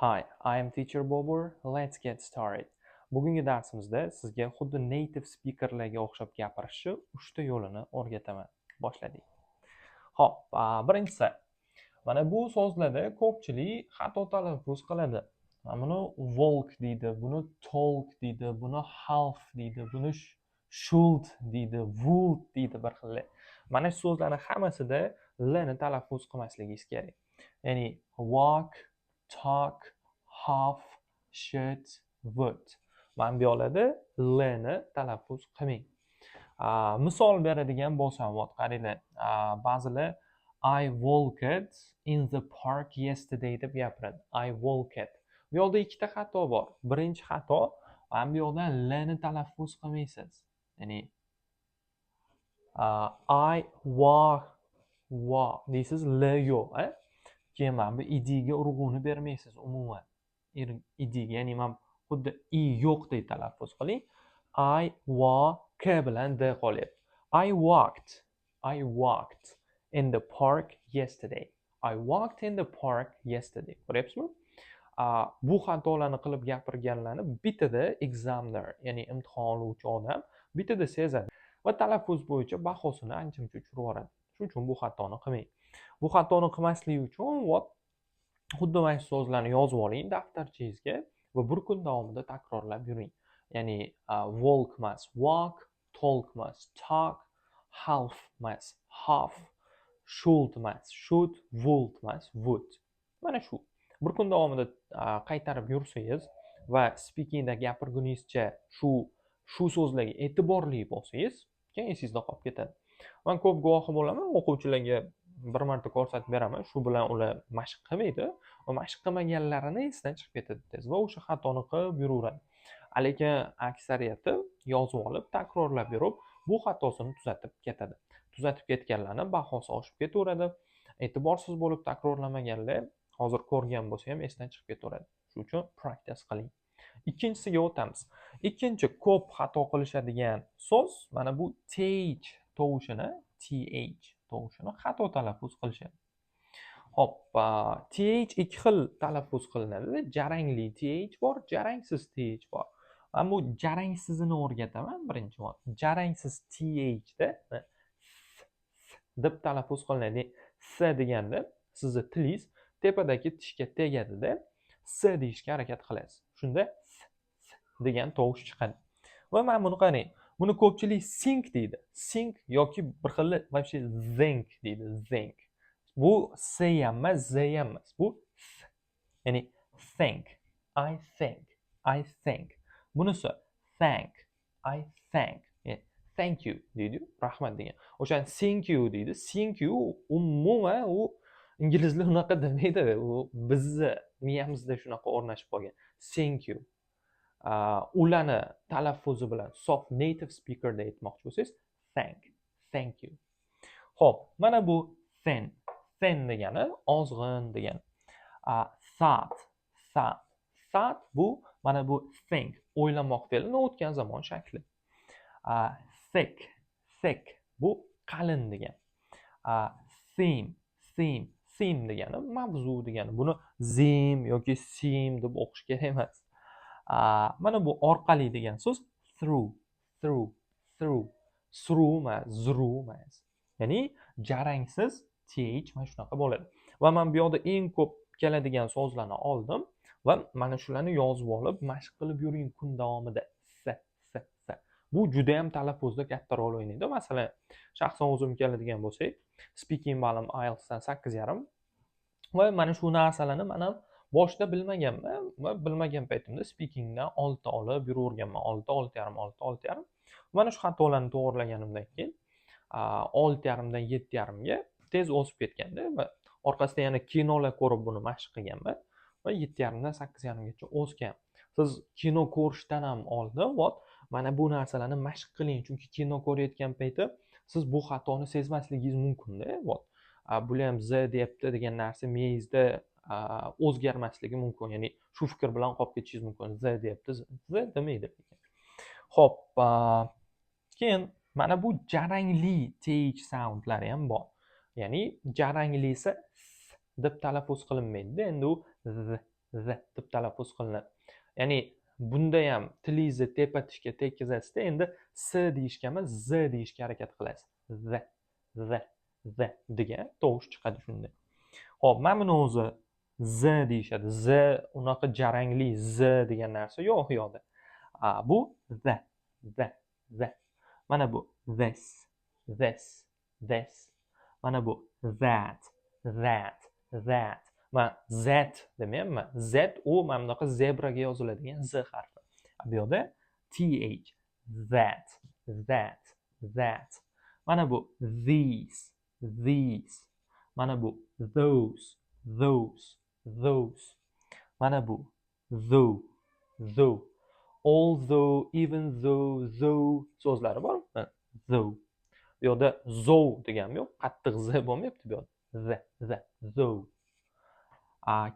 Hi, I am Teacher Bobur. Let's get started. Bugungi darsimizda sizga xuddi native speakerlarga o'xshab gapirishni uchta yo'lini o'rgataman. Boshladik. Xo'p, birinchisi. Mana bu so'zlarda ko'pchilik xato talaffuz qiladi. Mana buni walk deydi, buni talk deydi, buni half deydi, buni should deydi, would deydi bir xil. Mana shu so'zlarni hammasida l ni talaffuz qilmasligingiz kerak. Ya'ni walk, talk, half, should, would. Mana bu yoqlarda l ni talaffuz qilmang. Misol beradigan bo'lsam, вот qaranglar, ba'zilar "I walked in the park yesterday" deb gapiradi. I walked. Bu yoqda ikkita xato bor. Birinchi xato, mana bu yoqda l ni talaffuz qilmaysiz. Ya'ni I walk, wa deysiz, l yo'q, a? Keyin mana bu ed ga urg'uni bermaysiz umuman. Ed ga, ya'ni mana xuddi i yo'qdek talaffuz qiling. I wa k bilan d qolyapti. I walked. I walked in the park yesterday. I walked in the park yesterday. Ko'ryapsizmi? Bu xatolarni qilib gapirganlarni bittada examiner, ya'ni imtihon oluvchi odam bittada sezadi va talaffuz bo'yicha bahosini ancha-muncha tushirib yuboradi. Shuning uchun bu xatoni qilmang. Bu xatoni qilmaslik uchun, вот, xuddi mana shu so'zlarni yozib oling daftarchangizga va bir kun davomida takrorlab yuring. Ya'ni walk emas, walk, talk emas, talk, half emas, half, should emas, should, would emas, would. Mana shu. Bir kun davomida qaytarib yursangiz va speakingda gapirguningizcha shu so'zlarga e'tiborli bo'lsangiz, keyin esingizda qolib ketadi. Man ko'p guvohi bo'laman, o'quvchilarga bir marta ko'rsatib beraman, shu bilan ular mashq qilmaydi va mashq qilmaganlarini esidan chiqib ketadi tez va o'sha xatoni qilib yuraveradi. Lekin aksariyati yozib olib, takrorlab yurib, bu xatosini tuzatib ketadi. Tuzatib ketganlarni bahosi oshib ketaveradi. E'tiborsiz bo'lib takrorlamaganlar hozir ko'rgan bo'lsa ham esdan chiqib ketaveradi. Shuning uchun practice qiling. Ikkinchisiga o'tamiz. Ikkinchi ko'p xato qilishadigan so'z mana bu th tovushini, th tovushini xato talaffuz qilishadi. Xo'p, th ikki xil talaffuz qilinadi. Jarangli th bor, jarangsiz th bor. Man bu jarangsizini o'rgataman birinchi bor. Jarangsiz th da deb talaffuz qilinadi. S deganda sizni tilingiz tepadagi tishga tegadida, s deyishga harakat qilasiz. Shunda s, s degan tovush chiqadi. Va mana buni qarang. Buni ko'pchilik sink deydi. Sink yoki bir xil вообще zinc deydi, zinc. Bu s ham emas, z ham emas. Bu s. Ya'ni think, I think, I think. Bunisi thank, I thank. Ya'ni thank you deydi, rahmat degan. O'shani thank you deydi. Thank you umuman u inglizlar unaqa demaydi. U bizni miyamizda shunaqa o'rnashib qolgan. Thank you. Ularni talaffuzi bilan sof native speakerda aytmoqchi bo'lsangiz, thank, thank you. Xo'p, mana bu thin. Thin degani ozg'in degani. Thought, thought, thought bu mana bu think, o'ylamoq fe'lini o'tgan zamon shakli. Thick, thick bu qalin degan. Theme, theme, theme degani mavzu degani. Buni zim yoki sim deb o'qish kerak emas. Mana bu orqali degan so'z through, through, through, through emas, zru emas. Ya'ni jarangsiz th mana shunaqa bo'ladi. Va man bu yoqda eng ko'p keladigan so'zlarni oldim va mana shularni yozib olib, mashq qilib yuring kun davomida. S, s, s. Bu juda ham talaffuzda katta rol o'ynaydi. Masalan, shaxsan o'zim keladigan bo'lsak, speaking ballim IELTSdan 8,5 va mana shu narsalarni man ham boshida bilmaganman va bilmagan paytimda speakingdan 6 olib yuraverganman. 6, 6,5, 6, 6,5. Mana shu xatolarni to'g'irlaganimdan keyin 6,5 dan 7,5 ga tez o'sib ketganda va orqasidan yana kinolar ko'rib buni mashq qilganman va 7,5 dan 8,5 gacha o'sgan. Siz kino ko'rishdan ham oldin, вот, mana bu narsalarni mashq qiling, chunki kino ko'rayotgan payti siz bu xatoni sezmasligingiz mumkinda. Вот. Bular ham z deyapti degan narsa miyangizda o'zgarmasligi mumkin. Ya'ni shu fikr bilan qolib ketishingiz mumkin. Z deyapti, z demaydi. Xo'p, keyin mana bu jarangli th soundlari ham bor. Ya'ni jaranglisi s deb talaffuz qilinmaydi, endi u z. The deb talaffuz qilinadi. Ya'ni bunda ham tilingizni tepa tishga tekkizasizda, endi s deyishga emas, z deyishga harakat qilasiz. The, the, the degan tovush chiqadi shunda. Ho'p, mana buni o'zi z deyishadi. Z unaqa jarangli z degan narsa yo'q u yoqda. Bu the, the, the. Mana bu this, this, this. Mana bu that, that, that. Man z demayapman. Z u mana bunaqa zebraga yoziladigan z harfi. Bu yoqda th, that, that, that. Mana bu these, these. Mana bu those, those, those. Mana bu though, though. Although, even though, though so'zlari bor. Though. Bu yoqda zow deganim yo'q, qattiq z bo'lmayapti bu yoqda. The, the, though.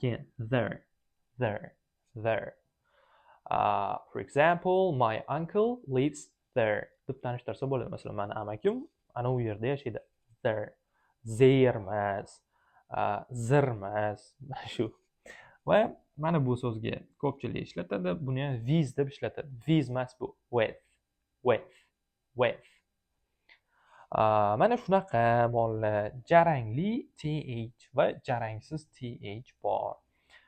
Keyin there, there, there. For example, my uncle lives there deb tanishtirsa bo'ladi. Masalan, mani amakim ana u yerda yashaydi. There. Zer emas, zir emas, mana shu. Va mana bu so'zga ko'pchilik ishlatadi. Buni ham viz deb ishlatadi. Viz emas bu. With, with, with. Mana shunaqa, bolalar, jarangli th va jarangsiz th bor.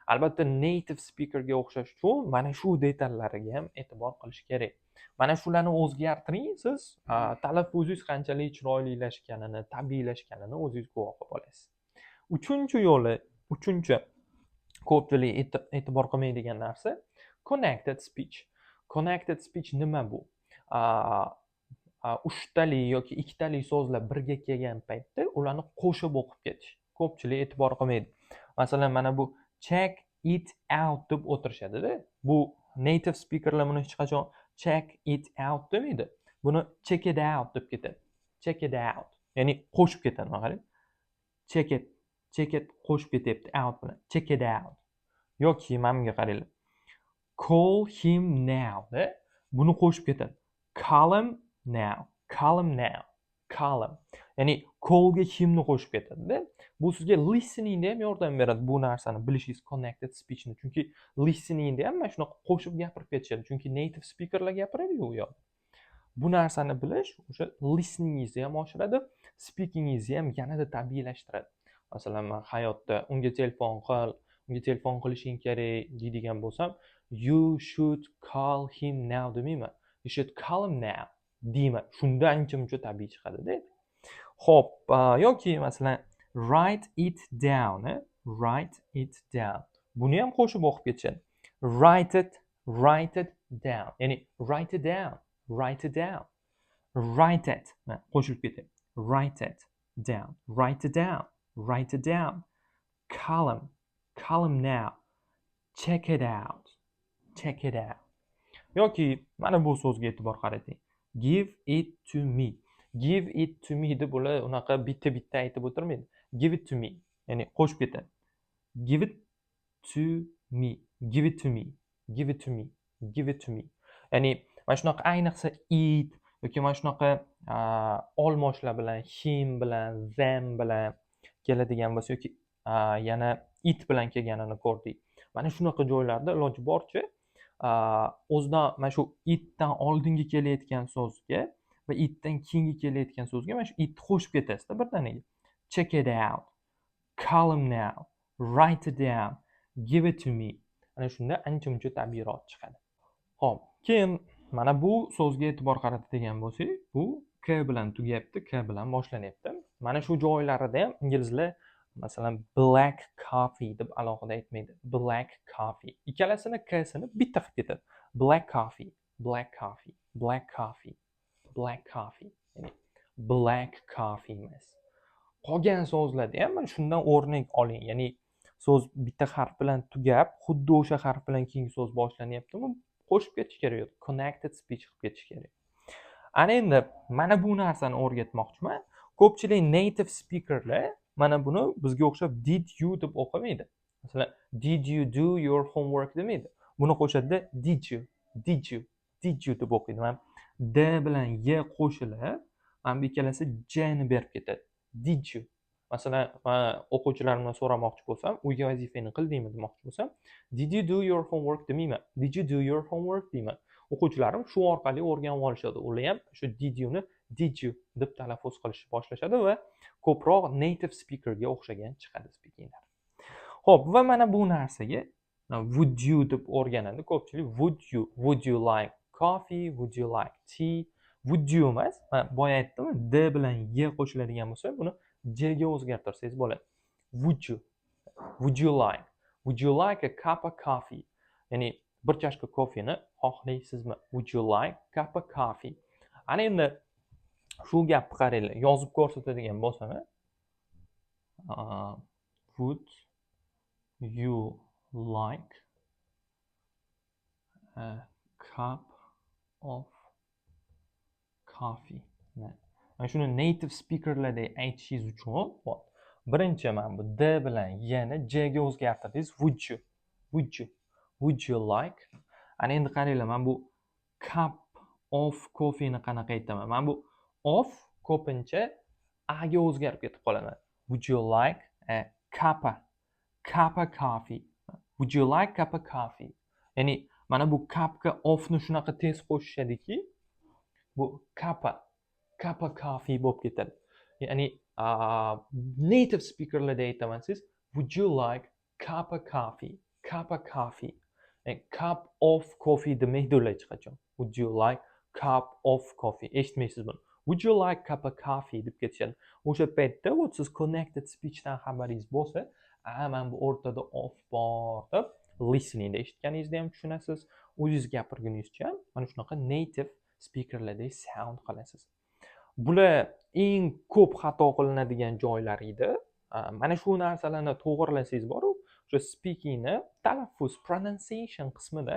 Albatta, native speakerga o'xshash uchun mana shu detallariga ham e'tibor qilish kerak. Mana shularni o'zgartiring, siz talaffuzingiz qanchalik chiroylilashganini, tabiiylashganini o'zingiz guvohi bo'lasiz. Uchinchi yo'li, uchinchi ko'pchilik e'tibor qilmaydigan narsa connected speech. Connected speech nima bu? Uchtali yoki ikkitali so'zlar birga kelgan paytda ularni qo'shib o'qib ketish. Ko'pchilik e'tibor qilmaydi. Masalan, mana bu check it out deb o'tirishadida. Bu native speakerlar buni hech qachon check it out demaydi. Buni check it out deb ketadi. Check it out. Ya'ni qo'shib ketadi. Mana qarang. Check it, check it qo'shib ketyapti out bilan. Check it out. Yoki mana bunga qaranglar. Call him now da buni qo'shib ketadi. Call him now. Call him now. Call him. Ya'ni callga himni qo'shib ketadi-da. Bu sizga listeningda ham yordam beradi bu narsani bilishingiz, connected speechni. Chunki listeningda ham mana shunaqa qo'shib gapirib ketishadi. Chunki native speakerlar gapiradi-yu u yoqda. Bu narsani bilish o'sha listeningingizni ham oshiradi, speakingingizni ham yanada tabiiylashtiradi. Masalan, man hayotda unga telefon qil, unga telefon qilishing kerak deydigan bo'lsam, you should call him now demayman. You should call him now deyman. Shunda ancha muncha tabiiy chiqadi-da. Xo'p, yoki masalan write it down, write it down. Buni ham qo'shib o'qib ketishadi. Write it, write it down. Ya'ni write it down, write it down. Write it. Mana qo'shilib ketadi. Write it down, write it down, write it down. Call him, call him now. Check it out, check it out. Yoki mana bu so'zga e'tibor qarating. Give it to me. Give it to me deb ular unaqa bitta-bitta aytib o'tirmaydi. Give it to me. Ya'ni qo'shib ketadi. Give it to me. Give it to me. Give it to me. Give it to me. Ya'ni mana shunaqa, ayniqsa it yoki mana shunaqa olmoshlar bilan, him bilan, them bilan keladigan bo'lsa yoki yana it bilan kelganini ko'rdik. Mana shunaqa joylarda iloji boricha o'zidan mana shu itdan oldingi kelayotgan so'zga va itdan keyingi kelayotgan so'zga mana shu itni qo'shib ketasizda birdaniga. Check it out, call him now, write it down, give it to me. Ana shunda ancha muncha tabiiyroq chiqadi. Ho'p, keyin mana bu so'zga e'tibor qaratadigan bo'lsak, bu k bilan tugayapti, k bilan boshlanyapti. Mana shu joylarida ham inglizlar, masalan, black coffee deb alohida aytmaydi. Black coffee. Ikkalasini k-sini bitta qilib ketadi. Black coffee, black coffee, black coffee, black coffee. Ya'ni black coffee emas. Qolgan so'zlarda ham mana shundan o'rnak oling. Ya'ni so'z bitta harf bilan tugab, xuddi o'sha harf bilan keyingi so'z boshlanyaptimi, qo'shib ketish kerak, connected speech qilib ketish kerak. Ana endi mana bu narsani o'rgatmoqchiman. Ko'pchilik native speakerlar mana buni bizga o'xshab did you deb o'qimaydi. Masalan, did you do your homework demaydi. Buni qo'shadida did you, did you, did you deb o'qiydi. Mana d bilan y qo'shilib, mana bu ikkalasi j ni berib ketadi. Did you. Masalan, man o'quvchilarimdan so'ramoqchi bo'lsam, uyga vazifangni qildingmi demoqchi bo'lsam, "Did you do your homework?" demayman, "Did you do your homework?" deyman. O'quvchilarim shu orqali o'rganib olishadi. Ular ham shu "did you" ni "did you" deb talaffuz qilishni boshlashadi va ko'proq native speakerga o'xshagan chiqadi speakinglar. Ho'p, va mana bu narsaga "would you" deb o'rganadi ko'pchilik. Would you, would you like coffee, would you like tea? Would you emas, boya aytdim, d bilan y qo'shiladigan bo'lsa, buni j ga o'zgartirsangiz bo'ladi. Would you, would you like, would you like a cup of coffee? Ya'ni bir chashka kofeni xohlaysizmi? Would you like cup of coffee? Ana endi shu gapni qaranglar, yozib ko'rsatadigan bo'lsam, "Would you like a cup of coffee?" Mana shuni native speakerlardek aytishingiz uchun birinchi mana bu d bilan y ni j ga o'zgartirdingiz. Would you, would you, would you like. Ana endi qaranglar, mana bu "cup of coffee" ni qanaqa aytaman? Mana bu "of" ko'pincha a ga o'zgarib ketib qoladi. Would you like a cuppa, cuppa coffee? Would you like cup of coffee? Ya'ni mana bu cupga "of"ni shunaqa tez qo'shishadiki, bu "cuppa", "cuppa coffee" bo'lib ketadi. Ya'ni native speakerlarda aytaman siz "Would you like cup of coffee?" Cup of coffee. "Cup of coffee" demaydi ular hech qachon. "Would you like cup of coffee?" Eshitmaysiz buni. "Would you like cup of coffee?" deb ketishadi. O'sha paytda вот siz connected speechdan xabaringiz bo'lsa, a, mana bu o'rtada "of" bor deb listeningda eshitganingizda ham tushunasiz, o'zingiz gapirguningizcha ham mana shunaqa native speakerlardek sound qilasiz. Bular eng ko'p xato qilinadigan joylar edi. Mana shu narsalarni to'g'irlasangiz boru, o'sha speakingni talaffuz, pronunciation qismida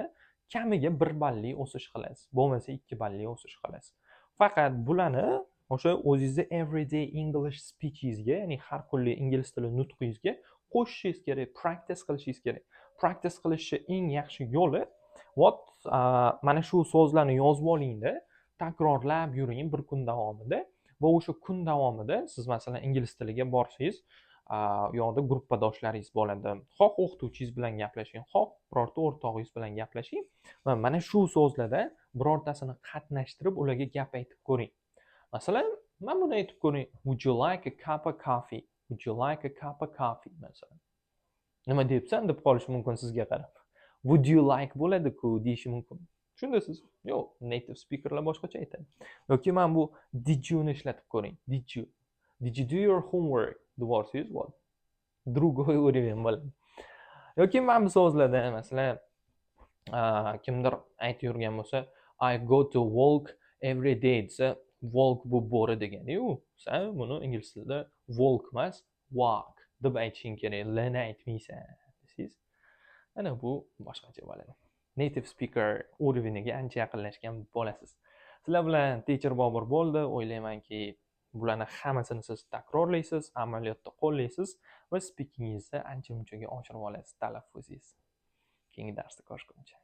kamiga 1 balli o'sish qilasiz, bo'lmasa 2 balli o'sish qilasiz. Faqat bularni o'sha o'zingizni everyday English speechingizga, ya'ni har kunlik ingliz tili nutqingizga qo'shishingiz kerak, practice qilishingiz kerak. Practice qilishni eng yaxshi yo'li вот mana shu so'zlarni yozib olingda, takrorlab yuring bir kun davomida. Va o'sha kun davomida siz, masalan, ingliz tiliga borsangiz, u yoqda gruppadoshlaringiz bo'ladi, xoh o'qituvchingiz bilan gaplashing, xoh birorta o'rtog'ingiz bilan gaplashing va mana shu so'zlardan birortasini qatnashtirib, ularga gap aytib ko'ring. Masalan, mana buni aytib ko'ring: "Would you like a cup of coffee? Would you like a cup of coffee?" Masalan, "Nima deyapsan?" deb qolishi mumkin sizga qarab. "Would you like" bo'ladi-ku, deyishi mumkin. Shunda siz: "Yo'q, native speakerlar boshqacha aytadi." Yoki mana bu "did you" ni ishlatib ko'ring. Did you, did you do your homework deb yuborsangiz, вот другой уровень bo'ladi. Yoki mana bu so'zlarda, masalan, kimdir aytib yurgan bo'lsa, "I go to walk every day" desa, "walk" bu bo'ri deganiyu, san buni ingliz tilida "walk" emas, "walk" deb aytishing kerak, lni aytmaysan desangiz, ana bu boshqacha bo'ladi, native speaker уровень iga ancha yaqinlashgan bo'lasiz. Sizlar bilan Teacher Bobur bo'ldi. O'ylaymanki, bularni hammasini siz takrorlaysiz, amaliyotda qo'llaysiz va speakingizni ancha munchaga oshirib olasiz, talaffuzingiz. Keyingi darsda ko'rishguncha.